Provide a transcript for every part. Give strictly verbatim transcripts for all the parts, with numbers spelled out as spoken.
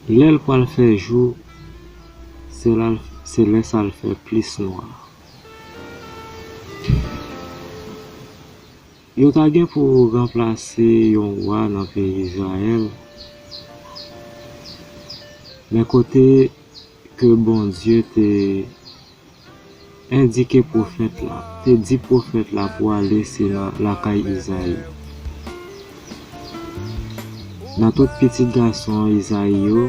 Lè l pral fè jou, se la, se lè sa l fè plis nwa. Yo ta gen pou ranplase yon wa nan peyi Izrayèl, men kote ke Bondye te endike pwofèt la, te di pwofèt la pou ale, se nan lakay Izayi. Nan tout pitit gason Izayi yo,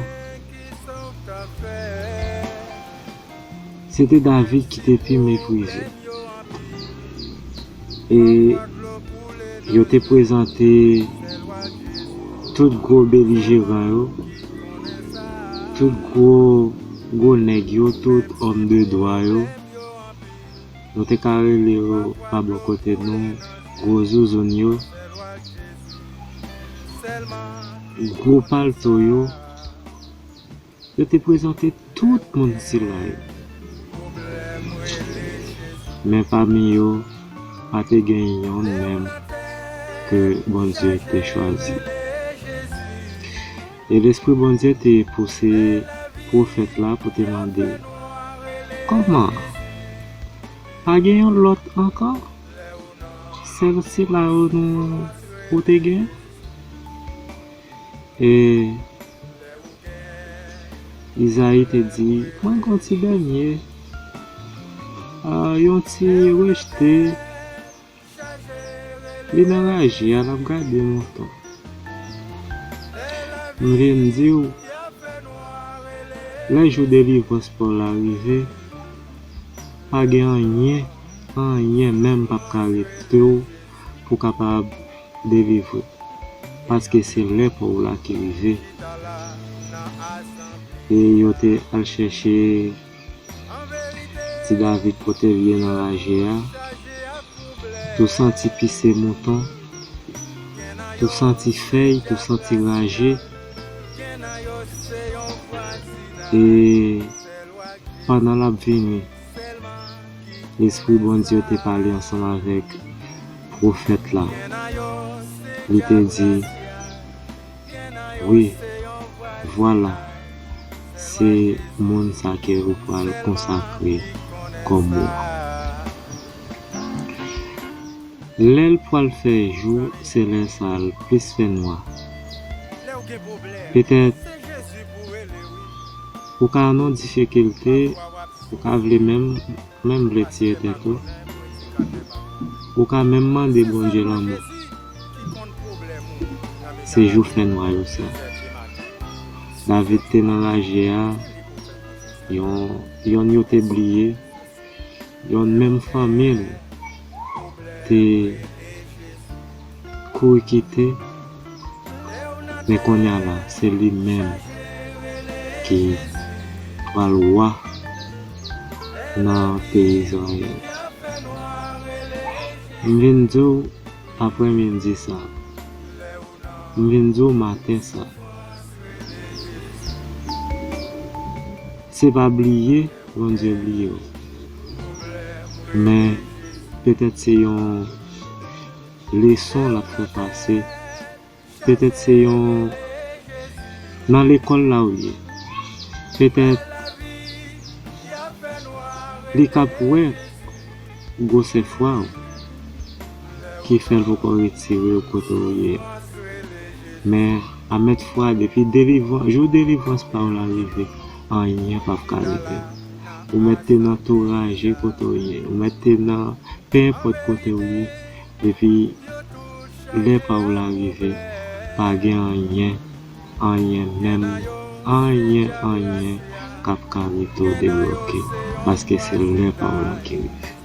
se te David ki te pi meprize. E yo te prezante tout gwo belijeran yo, tout gwo, gwo nèg yo, tout òm de dwa yo. Nou te ka rele yo pa bò kote nou, gwo zouzoun yo, gwo palto yo. Yo te prezante tout moun sila yo. Men pami yo, pa te gen yonn menm ke Bondye te chwazi. E Lespri Bondye te pouse pwofèt la pou te mande, "Kòman? Pa gen yon lòt ankò? Sèl sila yo nou ou te gen?" E Izayi te di, "Mwen gen yon ti dènye, ah, yon ti rejte, li nan raje a, l ap gade mouton." M vin di w, lè jou delivrans pa w la rive, pa gen anyen, anyen menm p ap ka rete w pou w kapab delivre, paske se lè pa w la ki rive. E yo te al chèche ti David kote l ye nan raje a, tou santi pise mouton, tou santi fèy, tou santi raje. E pandan l ap vini, Lespri Bondye te pale ansanm avèk pwofèt la. Li te di, "Wi, vwala, se moun sa ke ou pral konsakre kòm wa." Lè l pral fè jou, se lè sa l plis fè nwa. Petèt, ou ka nan difikilte, ou ka vle menm, menm vle tiye tèt ou. Ou ka menm mande Bondye lanmò. Se jou fè nwa yo sa. David te nan raje a, yon, yonn yo te bliye, yonn menm fanmi l te kouri kite, men kounye a la, se li menm ki pral wa nan peyi Izrayèl. M vin di w aprèmidi sa, m vin di w maten sa, se pa bliye Bondye bliye w. Men, petèt se yon leson l ap fè pase. Petèt se yon, nan lekòl la w ye. Petèt li k ap wè gwosè fwa w ki fè l poko retire w kote w ye a. Men, a mèt fwa, depi delivran-, jou delivrans pa w la rive, anyen p ap ka rete w. Ou mèt te nan tou raje kote w ye. Ou mèt te nan, pe enpòt kote w ye, depi lè pa w la rive, pa gen anyen, anyen menm, anyen, anyen k ap ka rete w debloke, paske se lè pa w la ki rive.